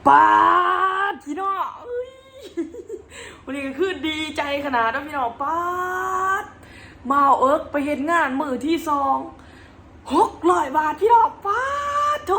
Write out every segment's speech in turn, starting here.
ປາດ ພີ່ນ້ອງເອີຍ ມື້ນີ້ກໍຄືດີໃຈຂະໜາດເນາະພີ່ນ້ອງ. ປາດ ບ່າວເອິກໄປເຮັດງານມື້ທີສອງ ຫົກຮ້ອຍບາດ ພີ່ນ້ອງ. ປາດໂທ້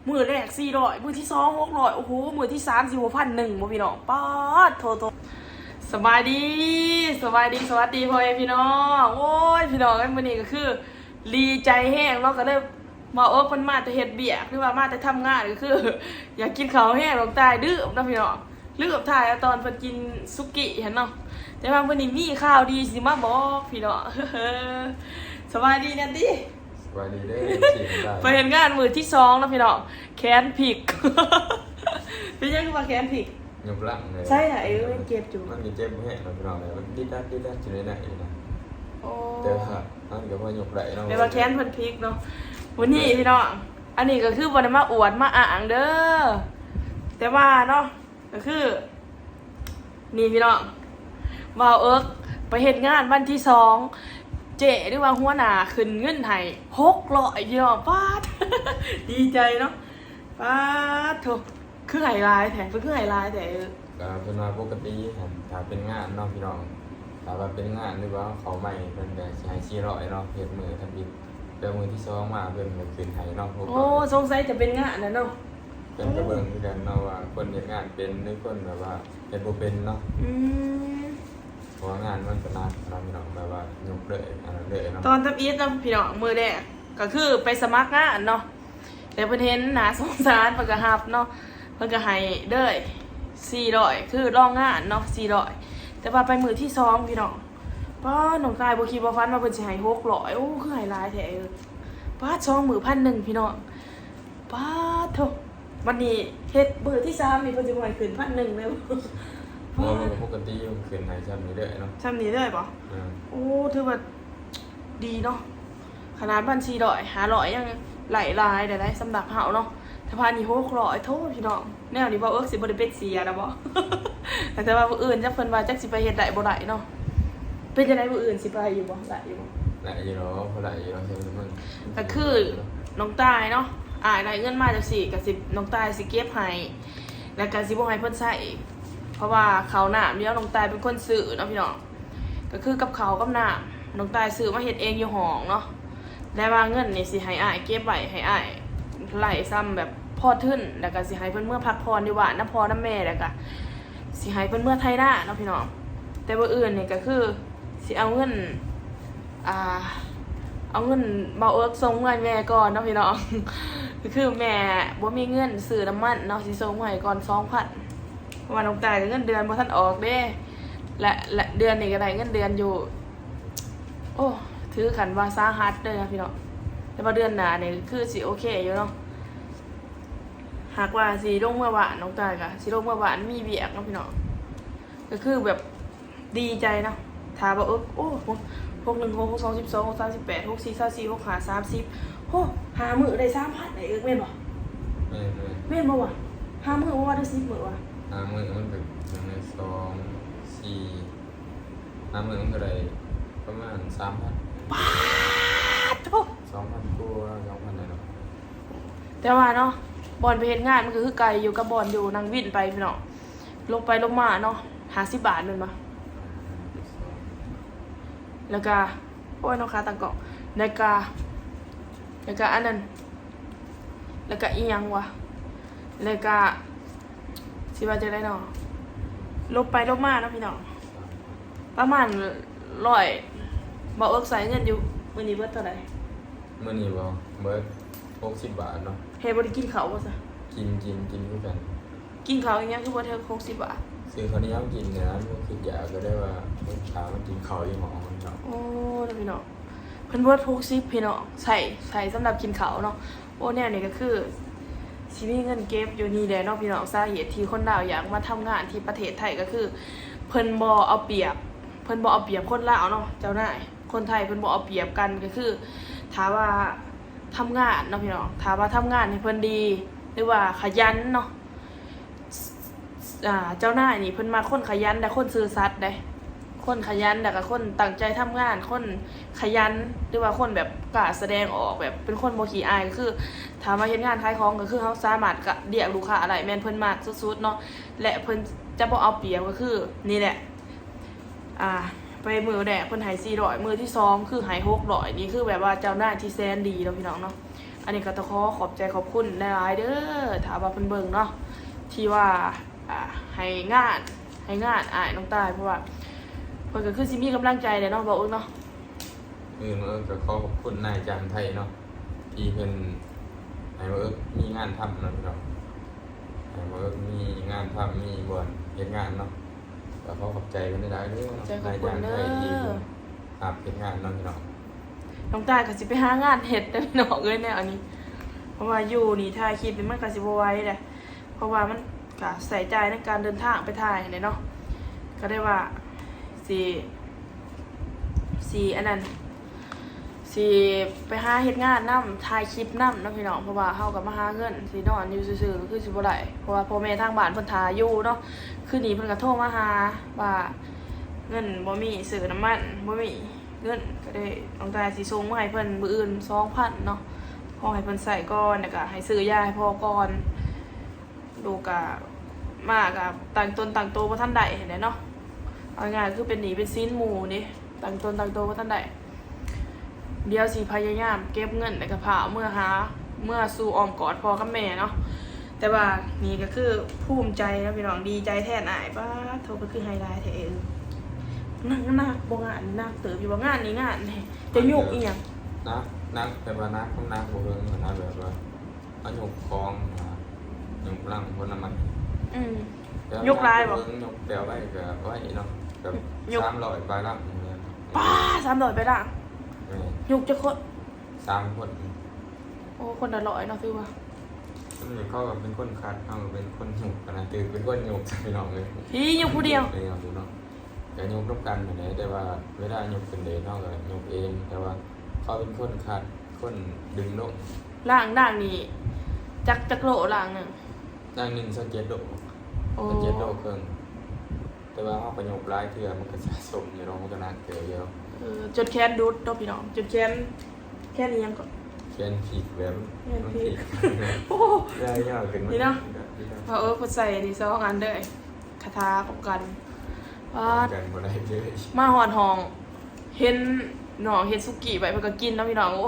ມື້ແລກສີ່ຮ້ອຍ ມື້ທີສອງຫົກຮ້ອຍ ໂອ້ໂຫ ມື້ທີສາມຊິບໍ່ພັນໜຶ່ງບໍ່ພີ່ນ້ອງ. ປາດໂທ້ໆ ສະບາຍດີ ສະບາຍດີ ສະຫວັດດີພໍ່ແມ່ພີ່ນ້ອງ. ໂອ້ຍ ພີ່ນ້ອງເອີຍ ມື້ນີ້ກໍຄືດີໃຈແຮງເນາະ ກໍເລີຍ ບ່າວເອິກເພິ່ນມາແຕ່ເຮັດວຽກ ຫຼືວ່າມາແຕ່ທຳງານ ກໍຄືຢາກກິນເຂົ້າແຮງ ນ້ອງຕ່າຍລືມເນາະພີ່ນ້ອງ ລືມຖ່າຍເອົາຕອນເພິ່ນກິນສຸກີ້ຫັ້ນເນາະ. ແຕ່ວ່າມື້ນີ້ມີຂ່າວດີຊິມາບອກພີ່ນ້ອງ. ສະບາຍດີແນ່ຕິ. ສະບາຍດີເດີ ໄປເຮັດງານມື້ທີສອງເນາະພີ່ນ້ອງ ແຂນພິກ. ເປັນຫຍັງຄືວ່າແຂນພິກ? ຍົກຫຼັງເລີຍ ໃຊ່ລະ ເອີ ມັນເຈັບຢູ່ ມັນກໍເຈັບແຮງເນາະພີ່ນ້ອງເອີຍ ມັນດິດດັດດິດດັດຢູ່ໃນໃນນີ້ນະ. ໂອ້ ແຕ່ວ່າມັນກໍພໍຍົກໄດ້ເນາະ ແຕ່ວ່າແຂນເພິ່ນພິກເນາະ. ມື້ນີ້ພີ່ນ້ອງ ອັນນີ້ກໍຄືບໍ່ໄດ້ມາອວດມາອ້າງເດີ ແຕ່ວ່າເນາະ ກໍຄື ນີ້ພີ່ນ້ອງ ບ່າວເອິກໄປເຮັດງານວັນທີສອງ ເຈ້ ຫຼືວ່າຫົວໜ້າຂຶ້ນເງິນໃຫ້ຫົກຮ້ອຍ ພີ່ນ້ອງ. ປາດ ດີໃຈເນາະ. ປາດໂທ້ ຄືໃຫ້ຫຼາຍແທ້ ເພິ່ນຄືໃຫ້ຫຼາຍແທ້? ກໍເພິ່ນວ່າປົກກະຕິຫັ້ນ ຖ້າເປັນງານເນາະພີ່ນ້ອງ ຖ້າວ່າເປັນງານ ຫຼືວ່າເຂົ້າໃໝ່ ເພິ່ນກໍຊິໃຫ້ສີ່ຮ້ອຍເນາະ ເຮັດມື້ທຳອິດ. ແຕ່ມື້ທີສອງມາເພິ່ນກໍຂຶ້ນໃຫ້ເນາະ. ໂອ້ ສົງໄສຈະເປັນງານນະເນາະ. ເພິ່ນກໍເບິ່ງຄືກັນເນາະວ່າຄົນເຮັດງານເປັນ ຫຼືຄົນແບບວ່າເຮັດບໍ່ເປັນເນາະ. ອືມ ເພາະວ່າງານມັນກໍໜັກເນາະພີ່ນ້ອງ ແບບວ່າຍົກເລີຍອັນນັ້ນເລີຍເນາະ. ຕອນທຳອິດເນາະພີ່ນ້ອງ ມື້ແລກກໍຄືໄປສະໝັກງານເນາະ ແຕ່ເພິ່ນເຫັນໜ້າສົງສານ ເພິ່ນກໍຮັບເນາະ ເພິ່ນກໍໃຫ້ເລີຍສີ່ຮ້ອຍ ຄືລອງງານເນາະ ສີ່ຮ້ອຍ. ແຕ່ວ່າໄປມື້ທີສອງພີ່ນ້ອງ ປ້າ ນ້ອງຕ່າຍບໍ່ຄິດບໍ່ຝັນວ່າເພິ່ນຊິໃຫ້ຫົກຮ້ອຍ ໂອ້ ຄືໃຫ້ຫຼາຍແທ້. ປາດ ສອງມື້ພັນໜຶ່ງ ພີ່ນ້ອງ ປາດໂທ້. ບັດນີ້ເຮັດມື້ທີສາມນີ້ ເພິ່ນຊິບໍ່ໃຫ້ຂຶ້ນພັນໜຶ່ງເລີຍບໍ່? ບໍ່ ມັນກໍປົກກະຕິຢູ່ ຂຶ້ນໃຫ້ຊ່ຳນີ້ເລີຍເນາະ ຊ່ຳນີ້ເລີຍບໍ່? ແມ່ນ. ໂອ້ ຖືວ່າດີເນາະ ຂະໜາດພັນສີ່ຮ້ອຍ ຫ້າຮ້ອຍ ຍັງໄຫຼຫຼາຍໄດ້ ສຳລັບເຮົາເນາະ ແຕ່ວ່າອັນນີ້ຫົກຮ້ອຍ ໂທ້ ພີ່ນ້ອງ. ແນວນີ້ບ່າວເອິກຊິບໍ່ໄດ້ເປັນເສຍລະບໍ່? ແຕ່ວ່າມື້ອື່ນຈັກເພິ່ນວ່າຈັກຊິໄປເຮັດໄດ້ບໍ່ໄດ້ເນາະ. ເປັນຈັ່ງໃດ ມື້ອື່ນຊິໄປຢູ່ບໍ່? ໄດ້ຢູ່ບໍ່? ໄດ້ຢູ່ດອກ ພໍໄດ້ຢູ່ດອກ. ກໍຄືນ້ອງຕ່າຍເນາະ ອ້າຍໄດ້ເງິນມາຈັ່ງຊີ້ ກໍຊິ ນ້ອງຕ່າຍຊິເກັບໃຫ້ ແລ້ວກໍຊິບໍ່ໃຫ້ເພິ່ນໃຊ້ ເພາະວ່າເຂົ້ານ້ຳດຽວນ້ອງຕ່າຍເປັນຄົນຊື້ເນາະ ພີ່ນ້ອງ. ກໍຄືກັບເຂົ້າກັບນ້ຳ ນ້ອງຕ່າຍຊື້ມາເຮັດເອງຢູ່ຫ້ອງເນາະ ແຕ່ວ່າເງິນນີ້ຊິໃຫ້ອ້າຍເກັບໄວ້ ໃຫ້ອ້າຍໄລ່ຊ່ຳແບບພໍທຶນ ແລ້ວກໍຊິໃຫ້ເພິ່ນເມືອພັກຜ່ອນຢູ່ບ້ານນຳພໍ່ນຳແມ່ ແລ້ວກໍຊິໃຫ້ເພິ່ນເມືອໄຖນາເນາະ ພີ່ນ້ອງ. ແຕ່ມື້ອື່ນນີ້ກໍຄືຊິເອົາເງິນ ອ່າ ເອົາເງິນບ່າວເອິກສົ່ງເມືອໃຫ້ແມ່ກ່ອນເນາະ ພີ່ນ້ອງ. ກໍຄືແມ່ບໍ່ມີເງິນຊື້ນ້ຳມັນເນາະ ຊິສົ່ງເມືອໃຫ້ກ່ອນສອງພັນ ເພາະວ່ານ້ອງຕ່າຍກໍເງິນເດືອນບໍ່ທັນອອກເດ້ ແລະ ແລະ ເດືອນນີ້ກໍໄດ້ເງິນເດືອນຢູ່ ໂອ້ ຖືຄັນວ່າສາຫັດເດີນະພີ່ນ້ອງ ແຕ່ວ່າເດືອນໜ້ານີ້ຄືຊິໂອເຄຢູ່ເນາະ. ຫາກວ່າຊິລົງເມືອບ້ານ ນ້ອງຕ່າຍກໍຊິລົງເມືອບ້ານ ມີວຽກເນາະພີ່ນ້ອງ ກໍຄືແບບດີໃຈເນາະ. ຖ້າວ່າ ເອີ ໂອ້ ຫົກ ຫົກ ໜຶ່ງ ຫົກ ຫົກ ສອງ ສິບສອງ ຫົກ ສາມ ສິບແປດ ຫົກ ສີ່ ຊາວສີ່ ຫົກ ຫ້າ ສາມສິບ ໂອ້ ຫ້າມື້ໄດ້ສາມພັນໄດ້ເອີກ ແມ່ນບໍ່? ແມ່ນ ແມ່ນ ແມ່ນບໍ່ວະ? ຫ້າມື້ບໍ່ວ່າ ຫຼື ສິບມື້ວະ? ຫ້າມື້ມັນກໍ ໜຶ່ງ ສອງ ສີ່ ຫ້າມື້ມັນກໍໄດ້ປະມານສາມພັນ ປາດໂທ້ ສອງພັນກວ່າ ສອງພັນໄດ້ເນາະ. ແຕ່ວ່າເນາະ ບ່ອນໄປເຮັດງານມັນກໍຄືໄກຢູ່ກັບບ່ອນຢູ່ ນັ່ງວິນໄປພີ່ນ້ອງ ລົງໄປລົງມາເນາະ ຫ້າສິບບາດແມ່ນບໍ່? ແລ້ວກະ ໂອ້ຍ ນ້ອງຂາຕັ້ງກ້ອງ ແລ້ວກະ ແລ້ວກະອັນນັ້ນ ແລ້ວກະອີ່ຫຍັງວະ ແລ້ວກະ ຊິວ່າຈັ່ງໃດເນາະ ລົບໄປລົບມາເນາະພີ່ນ້ອງ ປະມານຮ້ອຍ. ບ່າວເອິກໃຊ້ເງິນຢູ່ມື້ນີ້ເບິດເທົ່າໃດ? ມື້ນີ້ບໍ່? ເບິດຫົກສິບບາດເນາະ. ເຮັດບໍ່ໄດ້ກິນເຂົ້າບໍ່ຊະ? ກິນ ກິນ ກິນຄືກັນ. ກິນເຂົ້າອີ່ຫຍັງຄືບໍ່ເຖິງຫົກສິບບາດ? ຊື້ເຂົ້າໜຽວກິນນີ້ນະ ບໍ່ຄິດຢາກ ກໍໄດ້ວ່າຖ້າມາກິນເຂົ້າຢູ່ຫ້ອງເນາະ. ໂອ້ ເນາະພີ່ນ້ອງ ເພິ່ນເບິດຫົກສິບພີ່ນ້ອງ ໃຊ້ ໃຊ້ສຳລັບກິນເຂົ້າເນາະ. ໂອ້ ແນວນີ້ກໍຄືຊິມີເງິນເກັບຢູ່ນີ້ແຫຼະເນາະພີ່ນ້ອງ. ສາເຫດທີ່ຄົນລາວຢາກມາທຳງານທີ່ປະເທດໄທກໍຄື ເພິ່ນບໍ່ເອົາປຽບ ເພິ່ນບໍ່ເອົາປຽບຄົນລາວເນາະ ເຈົ້ານາຍ. ຄົນໄທເພິ່ນບໍ່ເອົາປຽບກັນ ກໍຄືຖ້າວ່າທຳງານເນາະພີ່ນ້ອງ ຖ້າວ່າທຳງານໃຫ້ເພິ່ນດີ ຫຼືວ່າຂະຫຍັນເນາະ ອ່າ ເຈົ້ານາຍນີ້ເພິ່ນມັກຄົນຂະຫຍັນ ແລະ ຄົນຊື່ສັດເດ້. ຄົນຂະຫຍັນ ແລ້ວກໍຄົນຕັ້ງໃຈທຳງານ ຄົນຂະຫຍັນ ຫຼືວ່າຄົນແບບກ້າສະແດງອອກ ແບບເປັນຄົນບໍ່ຂີ້ອາຍ ກໍຄື ຖາມວ່າເຮັດງານຂາຍຂອງກໍຄືເຮົາສາມາດກະລຽກລູກຄ້າໄດ້ ແມ່ນເພິ່ນມັກສຸດໆເນາະ ແລະເພິ່ນຈະບໍ່ເອົາປຽບ ກໍຄືນີ້ແຫຼະ ອ່າ ໄປມື້ແລກເພິ່ນໃຫ້ສີ່ຮ້ອຍ ມື້ທີສອງຄືໃຫ້ຫົກຮ້ອຍ ນີ້ຄືແບບວ່າເຈົ້ານາຍທີ່ແສນດີເນາະ ພີ່ນ້ອງເນາະ. ອັນນີ້ກໍຕ້ອງຂໍຂອບໃຈຂອບຄຸນຫຼາຍໆເດີ ຖ້າວ່າເພິ່ນເບິ່ງເນາະ ທີ່ວ່າ ອ່າ ໃຫ້ງານ ໃຫ້ງານອ້າຍນ້ອງຕາຍ ເພາະວ່າເພິ່ນກໍຄືຊິມີກຳລັງໃຈແຫຼະເນາະ ບ່າວເອິກເນາະ. ເອີ ມາເອິກກໍຂໍຂອບຄຸນນາຍຈ້າງໄທເນາະ ທີ່ເພິ່ນໃຫ້ມາເອິກມີງານທຳເນາະ ພີ່ນ້ອງ ໃຫ້ມາເອິກມີງານທຳ ມີບ່ອນເຮັດງານເນາະ ກໍຂໍຂອບໃຈເພິ່ນຫຼາຍໆເດີເນາະ ຂອບໃຈຂອບຄຸນເດີ ນາຍຈ້າງໄທທີ່ເພິ່ນຮັບເຮັດງານເນາະ ພີ່ນ້ອງ. ນ້ອງຕາຍກໍຊິໄປຫາງານເຮັດເດີພີ່ນ້ອງເອີຍ ແນວອັນນີ້ ເພາະວ່າຢູ່ນີ້ຖ່າຍຄລິບນີ້ມັນກໍຊິບໍ່ໄຫວເດ້ ເພາະວ່າມັນກະໃຊ້ຈ່າຍໃນການເດີນທາງໄປຖ່າຍຫັ້ນແຫຼະເນາະ ກໍໄດ້ວ່າຊິ ຊິອັນນັ້ນ ຊິໄປຫາເຮັດງານນຳ ຖ່າຍຄລິບນຳເນາະ ພີ່ນ້ອງ ເພາະວ່າເຮົາກໍມາຫາເງິນ ຊິນອນຢູ່ຊື່ໆກໍຄືຊິບໍ່ໄດ້ ເພາະວ່າພໍ່ແມ່ທາງບ້ານເພິ່ນຖ້າຢູ່ເນາະ. ຄືນນີ້ເພິ່ນກໍໂທມາຫາວ່າເງິນບໍ່ມີ ຊື້ນ້ຳມັນບໍ່ມີ ເງິນກໍໄດ້ ນ້ອງຕາຍຊິສົ່ງມາໃຫ້ເພິ່ນມື້ອື່ນສອງພັນເນາະ ຂໍໃຫ້ເພິ່ນໃຊ້ກ່ອນ ແລ້ວກໍໃຫ້ຊື້ຢາໃຫ້ພໍ່ກ່ອນ. ລູກກະມາກະຕັ້ງຕົນຕັ້ງໂຕບໍ່ທັນໄດ້ຫັ້ນແຫຼະເນາະ ເອົາງ່າຍໆຄືເປັນໜີ້ເປັນສິນໝູ່ເດ້ ຕັ້ງຕົນຕັ້ງໂຕບໍ່ທັນໄດ້. ດຽວຊິພະຍາຍາມເກັບເງິນ ແລ້ວກະພາເມືອຫາ ເມືອສູ່ອ້ອມກອດພໍ່ກັບແມ່ເນາະ. ແຕ່ວ່ານີ້ກໍຄືພູມໃຈເນາະ ພີ່ນ້ອງ ດີໃຈແທນອ້າຍ. ປາດໂທ້ ເພິ່ນຄືໃຫ້ຫຼາຍແທ້ເອີຍ. ໜັກ ໜັກບໍ່ງານນີ້ ໜັກເຕີບຢູ່ບໍ່ ງານນີ້ ງານນີ້ ຈະຍົກອີ່ຫຍັງ? ໜັກ ໜັກ ແບບວ່າໜັກ ນ້ຳໜັກບໍ່ເຖິງຫັ້ນນະ ແບບວ່າ ເຮົາຍົກຂອງນະ ຍົກລັງຜົນລະໄມ້. ອືມ ຍົກຫຼາຍບໍ່? ຍົກແຕ່ໄວກໍໄວເນາະ ແບບ ຍົກ ສາມຮ້ອຍປາຍລັງນີ້ແຫຼະ. ປ້າ ສາມຮ້ອຍປາຍລັງ. ແມ່ນ. ຍົກຈັກຄົນ? ສາມຄົນ. ໂອ້ ຄົນລະຮ້ອຍເນາະ ຖືວ່າ ເຂົາກໍເປັນຄົນຄັດ ເຮົາກໍເປັນຄົນຍົກຫັ້ນນະ ຖືເປັນຄົນຍົກ ພີ່ນ້ອງເອີຍ. ພີ່ ຍົກຜູ້ດຽວ. ເອີ ພີ່ນ້ອງ. ກໍຍົກນຳກັນຫັ້ນແຫຼະ ແຕ່ວ່າເວລາຍົກຂຶ້ນເດດເຮົາກໍຍົກເອງ ແຕ່ວ່າເຂົາເປັນຄົນຄັດ ຄົນດຶງລົງ. ລ້າງ ລ້າງນີ້ຈັກ ຈັກໂລລ້າງໜຶ່ງ? ລ້າງໜຶ່ງ ຊາວເຈັດໂລ. ໂອ້ ຊາວເຈັດໂລເຄິ່ງ. ແຕ່ວ່າເຮົາກໍຍົກຫຼາຍເທື່ອ ມັນກໍສະສົມຢູ່ເນາະ ມັນກໍໜັກເຕີບຢູ່. ເອີ ຈົນແຂນຫຼຸດເນາະ ພີ່ນ້ອງ ຈົນແຂນ ແຂນອີ່ຫຍັງເກາະ? ແຂນພິກແບບ ແຂນພິກ ມັນພິກ. ໂອ້ ຍາວໆຂຶ້ນ ນີ້ເນາະ ມາເອີ ເພິ່ນໃສ່ອັນນີ້ສອງອັນເດີ. ຄາຖາປ້ອງກັນ. ປ້າດ ປ້ອງກັນບໍ່ໄດ້ເລີຍ. ມາຮອດຫ້ອງ ເຫັນນ້ອງເຮັດສຸກີ້ໄວ້ ເພິ່ນກໍກິນເນາະ ພີ່ນ້ອງ. ໂອ້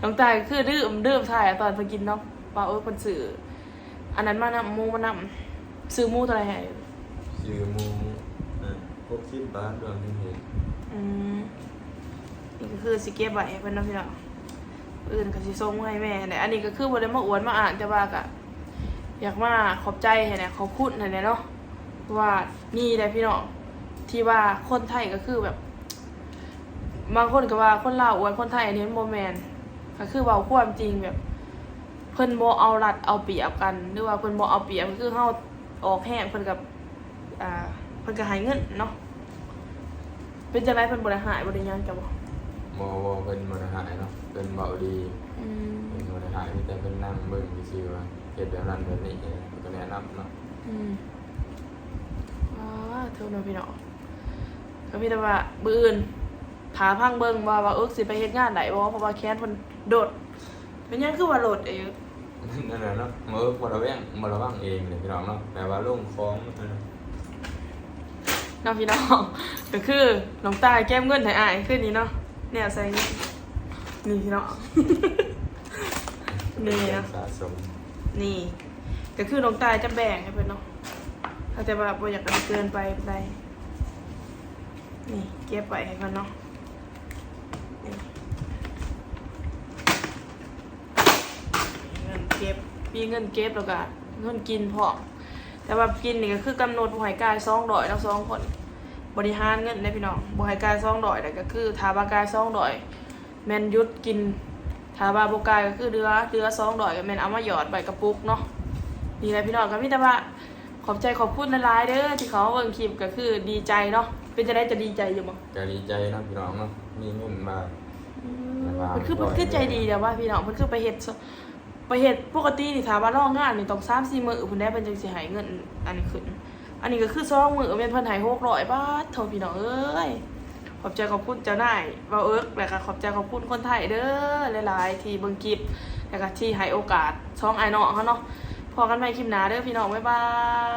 ນ້ອງຕາຍກໍຄືລືມ ລືມຖ່າຍຕອນເພິ່ນກິນເນາະ ວ່າ ເອີ ເພິ່ນຊື້ອັນນັ້ນມານຳ ໝູມານຳ. ຊື້ໝູເທົ່າໃດໃຫ້? ຊື້ໝູ ເອີ ຫົກສິບບາດ ລວມທັງເຮັດ. ອືມ ນີ້ກໍຄືຊິເກັບໄວ້ໃຫ້ເພິ່ນເນາະ ພີ່ນ້ອງ. ມື້ອື່ນກໍຊິສົ່ງມາໃຫ້ແມ່ແຫຼະ. ອັນນີ້ກໍຄືບໍ່ໄດ້ມາອວດມາອ້າງ ແຕ່ວ່າກໍຢາກມາຂອບໃຈຫັ້ນແຫຼະ ຂອບຄຸນຫັ້ນແຫຼະເນາະ ວ່ານີ້ແຫຼະ ພີ່ນ້ອງ ທີ່ວ່າຄົນໄທກໍຄືແບບ ບາງຄົນກໍວ່າຄົນລາວອວດຄົນໄທ ອັນນີ້ມັນບໍ່ແມ່ນ. ກໍຄືເວົ້າຄວາມຈິງ ແບບເພິ່ນບໍ່ເອົາລັດເອົາປຽບກັນ ຫຼືວ່າເພິ່ນບໍ່ເອົາປຽບ ກໍຄືເຮົາອອກແຮງ ເພິ່ນກໍ ອ່າ ເພິ່ນກໍໃຫ້ເງິນເນາະ. ເປັນຈັ່ງໃດ ເພິ່ນບໍ່ໄດ້ຮ້າຍບໍ່ໄດ້ຫຍັງເຈົ້າບໍ່? ບໍ່ ບໍ່ ເພິ່ນບໍ່ໄດ້ຮ້າຍເນາະ ເພິ່ນເວົ້າດີ. ອືມ ເພິ່ນບໍ່ໄດ້ຮ້າຍ ມີແຕ່ເພິ່ນນັ່ງເບິ່ງຊື່ໆ ວ່າເຮັດແບບນັ້ນແບບນີ້ ເພິ່ນກໍແນະນຳເນາະ. ອືມ ອ້າ ໂທ້ເນາະ ພີ່ນ້ອງ. ກໍມີແຕ່ວ່າມື້ອື່ນຖ້າຟັງເບິ່ງວ່າ ວ່າເອິກຊິໄປເຮັດງານໄດ້ບໍ່ ເພາະວ່າແຂນເພິ່ນໂດດ. ເປັນຫຍັງຄືວ່າໂດດເອີ? ນັ້ນແຫຼະເນາະ ບໍ່ ບໍ່ລະແວງ ບໍ່ລະວັງເອງເດ້ພີ່ນ້ອງເນາະ ແບບວ່າລົງຂອງເນາະ ພີ່ນ້ອງ. ກໍຄືນ້ອງຕາຍເກັບເງິນໃຫ້ອ້າຍຄືນນີ້ເນາະ ແນວໃສ່ເງິນ ນີ້ພີ່ນ້ອງ ນີ້ເນາະ ສະສົມ ນີ້ ກໍຄືນ້ອງຕາຍຈະແບ່ງໃຫ້ເພິ່ນເນາະ ແຕ່ວ່າບໍ່ຢາກເອົາເກີນໄປປານໃດ. ນີ້ເກັບໄວ້ໃຫ້ເພິ່ນເນາະ ນີ້ ເງິນເກັບ ມີເງິນເກັບ ແລ້ວກະເງິນກິນພ້ອມ. ແຕ່ວ່າກິນນີ້ກໍຄືກຳນົດບໍ່ໃຫ້ກາຍສອງຮ້ອຍເນາະ ສອງຄົນ ບໍລິຫານເງິນເດ້ພີ່ນ້ອງ ບໍ່ໃຫ້ກາຍສອງຮ້ອຍ ແລ້ວກໍຄືຖ້າວ່າກາຍສອງຮ້ອຍ ແມ່ນຢຸດກິນ ຖ້າວ່າບໍ່ກາຍກໍຄືເຫຼືອ ເຫຼືອສອງຮ້ອຍ ກໍແມ່ນເອົາມາຫຍອດໄວ້ກະປຸກເນາະ. ນີ້ແຫຼະພີ່ນ້ອງ ກໍມີແຕ່ວ່າຂອບໃຈຂອບຄຸນຫຼາຍໆເດີ ທີ່ເຂົ້າມາເບິ່ງຄລິບ ກໍຄືດີໃຈເນາະ. ເປັນຈັ່ງໃດ ຈະດີໃຈຢູ່ບໍ່? ກໍດີໃຈເນາະ ພີ່ນ້ອງເນາະ ມີເງິນມາ ອືມ ເພິ່ນຄື ເພິ່ນຄືໃຈດີແລ້ວວ່າພີ່ນ້ອງ ເພິ່ນຄືໄປເຮັດ ໄປເຮັດ ປົກກະຕິນີ້ຖ້າວ່າລໍງານນີ້ຕ້ອງສາມສີ່ມື້ພຸ້ນແຫຼະ ເພິ່ນຈັ່ງຊິໃຫ້ເງິນອັນນີ້ຂຶ້ນ. ອັນນີ້ກໍຄືສອງມື້ແມ່ນເພິ່ນໃຫ້ຫົກຮ້ອຍ ບາດໂທ້ ພີ່ນ້ອງເອີຍ. ຂອບໃຈຂອບຄຸນເຈົ້ານາຍເວົ້າເອິກ ແລ້ວກໍຂອບໃຈຂອບຄຸນຄົນໄທເດີຫຼາຍໆ ທີ່ເບິ່ງຄລິບ ແລ້ວກໍທີ່ໃຫ້ໂອກາດສອງອ້າຍນ້ອງເຮົາເນາະ. ພໍ້ກັນໃໝ່ຄລິບໜ້າເດີພີ່ນ້ອງ ບາຍບາຍ.